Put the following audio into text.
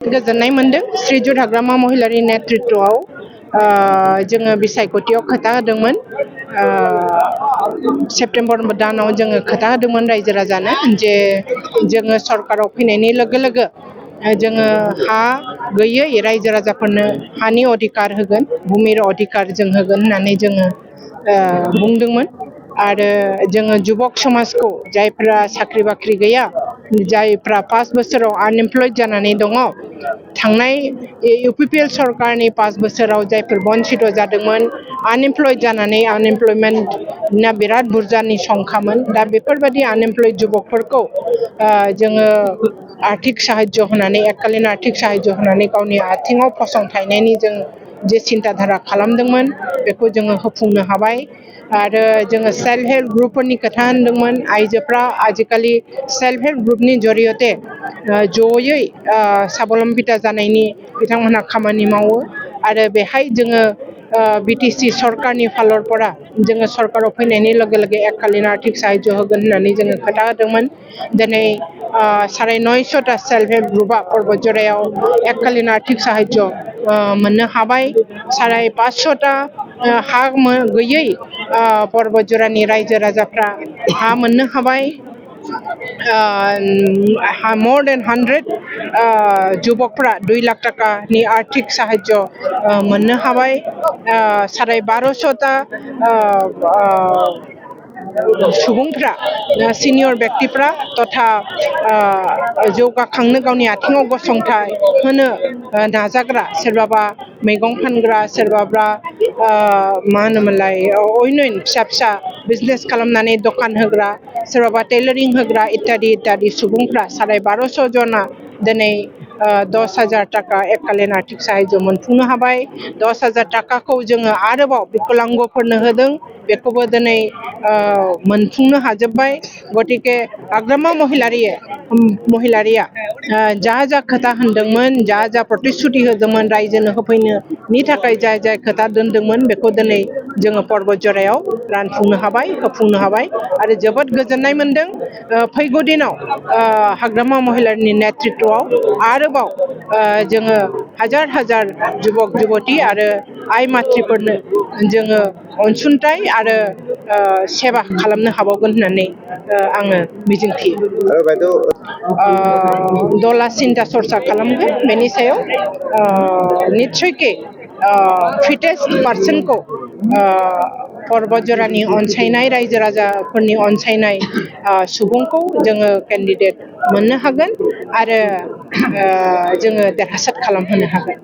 गोजोननाय मोनदों श्रीजुत हाग्रामा महिलारि नेतृत्वआव जोङो बिसायख'थियाव खोथा होदोंमोन सेप्तेम्बर दानाव जोङो खोथा होदोंमोन रायजो राजानो जे जोङो सरकाराव फैनायनि लोगो लोगो जोङो हा गैयै रायजो राजाफोरनो हानि अधिकार होगोन भुमिर अधिकार जों होगोन होननानै जोङो बुंदोंमोन आरो जोङो जुबक समाजखौ जायफ्रा साख्रि बाख्रि गैया जायफ्रा 5 बोसोराव आनएमप्लयड जानानै दङ थांनाय इउपिपिएल सरकारनि 5 बोसोराव जायफोर बन्चित जादोंमोन आनएमप्लयड जानानै आनएमप्लयमेन्टना बिराद बुरजानि संखामोन दा बेफोरबायदि आनएमप्लयड जुबकफोरखौ जोङो आर्थिक साहाय्य होनानै एककालीन आर्थिक साहाय्य होनानै गावनि आथिङाव फसंथायनायनि जों जे सिन्ताधारा खालामदोंमोन बेखौ जोङो होफुंनो हाबाय आरो जोङो सेल्फ हेल्प ग्रुपफोरनि खोथा होनदोंमोन आइजोफ्रा आजिखालि सेल्फ हेल्प ग्रुपनि जरियते जयै स्वाबलम्बिता जानायनि बिथांमोनहा खामानि मावो आरो बेहाय जोङो बिटिसि सरकारनि फालरफोरा जोङो सरकाराव फैनायनि लोगो लोगो एककालीन आर्थिक साहाय्य होगोन होननानै जोङो खोथा होदोंमोन दिनै 950टा सेल्फ हेल्प ग्रुपआ पर्बतजरायाव एककालीन आर्थिक साहाय्य मोननो हाबाय 550टा हा गैयै पर्बतजरानि रायजो राजाफ्रा हा मोननो हाबाय more than 100 जुबकफ्रा 2 लाख टाकानि आर्थिक साहाय्य मोननो हाबाय 1250टा सुबुंफ्रा सिनियर व्यक्तिफ्रा तथा जौगाखांनो गावनि आथिङाव गसंथाहोनो नाजाग्रा सोरबाबा मैगं फानग्रा सोरबाबा मा होनोमोनलाय अयनन फिसा फिसा बिजनेस खालामनानै दखान होग्रा सोरबाबा टेलरिं होग्रा इत्यादि सुबुंफ्रा 1250 जना दिनै 10,000 टाका एककालीन आर्थिक साहाय्य मोनफुंनो हाबाय 10,000 टाकाखौ जोङो आरोबाव बिकलांगफोरनो होदों बेखौबो दिनै मोनफुंनो हाजोबबाय गतिके हाग्रामा महिलारिया जा खोथा होनदोंमोन जा प्रतिश्रुति होदोंमोन रायजोनो होफैनोनि थाखाय जाय खोथा दोनदोंमोन बेखौ दिनै जोङो पर्बतजरायाव रानफुंनो हाबाय होफुंनो हाबाय आरो जोबोद गोजोननाय मोनदों फैगौ दिनाव हाग्रामा महिलारिनि नेतृत्वआव आरोबाव जोङो हाजार जुबक जुबती आरो आइ माथ्रिफोरनो जोङो अनसुंथाइ आरो सेवा खालामनो हाबावगोन होननानै आङो मिजिंथियो दला सिन्ता सरसा खालामगोन बेनि सायाव निस्सयके फिटेस्ट पार्सनखौ पर्बतजरानि अनसायनाय रायजो राजाफोरनि अनसायनाय सुबुंखौ जोङो केन्डिडेट मोननो हागोन आरो जोङो देरहासार खालामहोनो हागोन